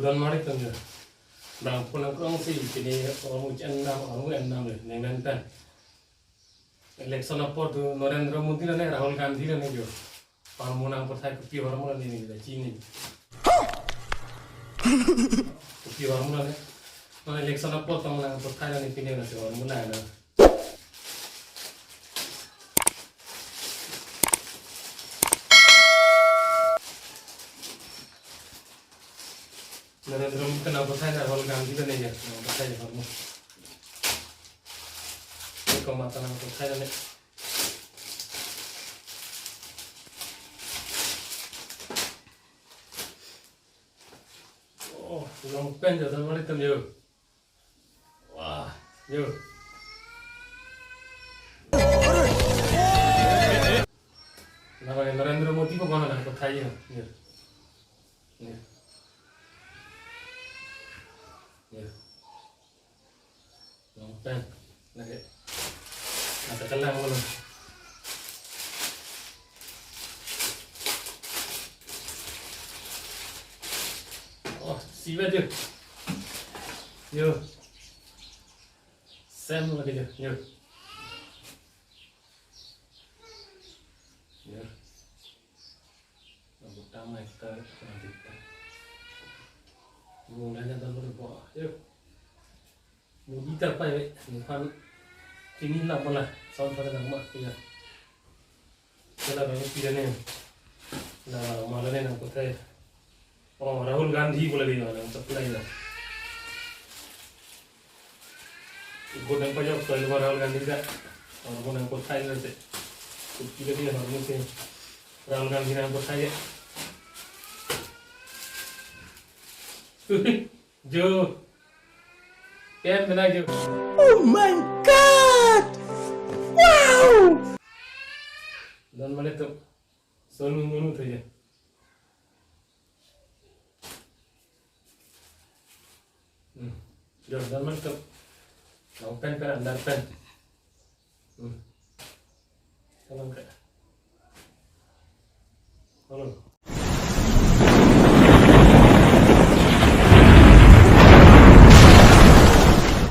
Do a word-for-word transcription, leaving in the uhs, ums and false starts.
Don Malik tum jo. Bang pun nangkrong si pini orang mu chen nam, orang mu en nam le, neng men pen. Election apor tu Narendra Modi lo ne, Rahul Gandhi lo ne jo. Hormu nangpathai kopi hormu lo ne, ne chini. Kopi hormu lo ne. Non election apor tong nangpathai lo ne, pini lo si hormu lo ne. Narendra Modi nangpathai na Rahul Gandhi lo ne ya, nangpathai na hormu. Ni komat nangpathai lo ne. Oh, long pen jo, Don Malik tum jo. Wah, jo. Nang Narendra Modi ko komat nangpathai jo. Jo. Jo. Jo. Long pen. Lagi. Mata kelang mana? Oh, siwa jo. Jo. Sem lagi jo. Jo. Jo. Nang butang mai ta nanti ta. Mulanya ta lo bo. Jo. Modi ta pai ve, nangphan chini la bola, sound pada nang ma, ya. Kala nang pira ne, la mala ne nangpathai. Oh, Rahul Gandhi bola di nangpathai na. Vote nangpajok soal Rahul Gandhi ta. Oh, vote nangpathai na se. Pira di hormu si Rahul Gandhi nangpathai ya. Jo. Pen bena jo. Oh my God! Wow! Don Malik tum. Sol munu tu jo. Hmm. Jo, Don Malik tum. Long pen pen, andar pen. Hmm. Salam ke. Halo.